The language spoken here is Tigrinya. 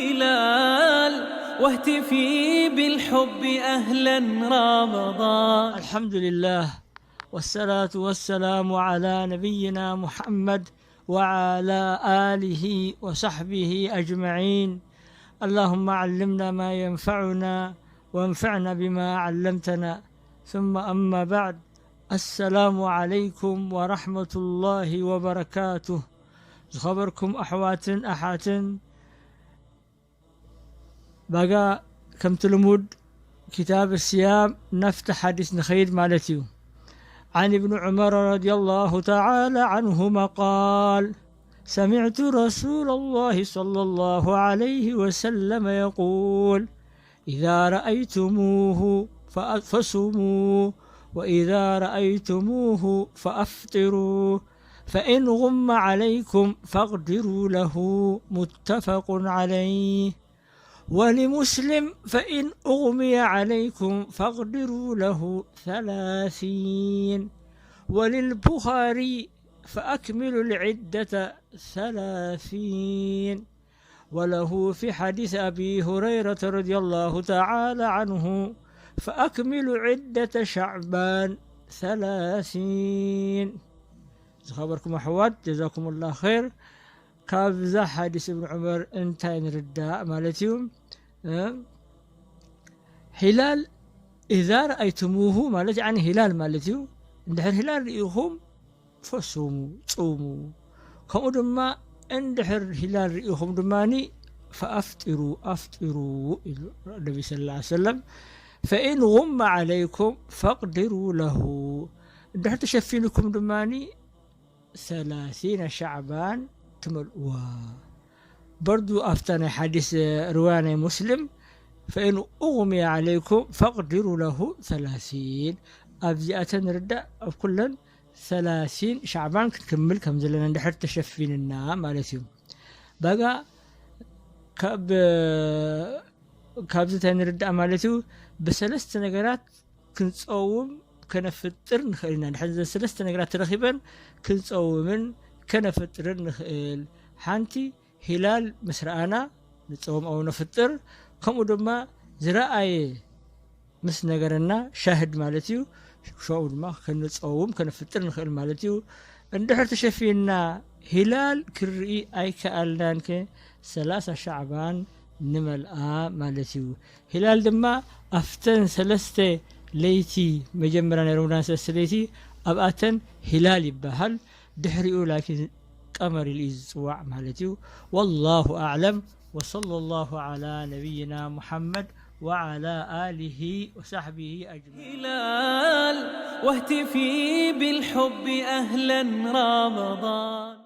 هلال، واهتفي بالحب أهلا رمضان. الحمد لله، والصلاة والسلام على نبينا محمد وعلى آله وصحبه أجمعين. اللهم علمنا ما ينفعنا وانفعنا بما علمتنا. ثم أما بعد، السلام عليكم ورحمة الله وبركاته. ዝኸበርኩም ኣሕዋትን ኣሓትን፣ ባጋ ከምቲ ልሙድ ኪታብ ስያም ናፍቲ ሓዲስ ንኸይድ ማለት እዩ። عن ابن عمر رضي الله تعالى عنهما قال: سمعت رسول الله صلى الله عليه وسلم يقول: إذا رأيتموه فأ-، فصوموا، وإذا رأيتموه فأفطروا، فإن غم عليكم فاقدروا له. متفق عليه. ولمسلم: فإن أغمي عليكم فاقدروا له ثلاثين. وللبخاري: فأكملوا العدة ثلاثين. وله في حديث أبي هريرة رضي الله تعالى عنه: فأكملوا عدة شعبان ثلاثين. ዝኸበርኩም ኣሕዋት፣ ጀዛኩም ላ ኸይር። ካብዛ ሓዲስ እብን ዑመር እንታይ ንርዳእ ማለት እዩ? እ? ሂላል ኢዛ ረኣይቱሙሁ ማለት፣ ያኒ ሂላል ማለት እዩ። እንድሕር ሂላል ርኢኹም ፈሱሙ፣ ጹሙ። ከምኡ ድማ እንድሕር ሂላል ርኢኹም ድማኒ ፈኣፍጢሩ፣ ኣፍጢሩ ኢሉ ነቢ ሰለላሁ ዐለይሂ ወሰለም። ፈኢን ጉመ ዐለይኩም ፈቅድሩ ለሁ፣ እንድሕር ተሸፊኑኩም ድማኒ ሰላሲነ ሻዕባን ትመልእዋ። በርዱ ኣብታ ናይ ሓዲስ ርዋያ ናይ ሙስሊም ፈኢን ኡግሚየ ዐለይኩም ፈቅድሩ ለሁ ሰላሲን። ኣብዚኣተን ንርዳእ ኣብ ኩለን ሰላሲን ሻዕባን ክንክምል ከም ዘለና እንድሕር ተሸፊንና ማለት እዩ። ባጋ ካብ ካብዚ እንታይ ንርዳእ ማለት እዩ? ብሰለስተ ነገራት ክንጸውም ከነፍጥር ንኽእል ኢና። ድሕር ዘ ሰለስተ ነገራት ተረኺበን ክንጸውምን ከነፍጥርን ንኽእል። ሓንቲ ሂላል ምስ ረኣና ንጸውም ኣው ነፍጥር፣ ከምኡ ድማ ዝረኣየ ምስ ነገረና ሻህድ ማለት እዩ። ሸው ድማ ክንጸውም ከነፍጥር ንኽእል ማለት እዩ። እንድሕር ተሸፊንና ሂላል ክርኢ ኣይከኣልናን ከ ሰላሳ ሻዕባን ንመልኣ ማለት እዩ። ሂላል ድማ ኣብተን ሰለስተ ለይቲ መጀመርያ ናይ ረመዳን ሰለስተ ለይቲ ኣብኣተን ሂላል ይበሃል። ድሕሪኡ ላኪን ቀመር ኢሉ እዩ ዝፅዋዕ ማለት እዩ። ወላሁ ኣዕለም። وصلى الله على نبينا محمد وعلى آله وصحبه أجمعين. هلال، واهتفي بالحب أهلا رمضان.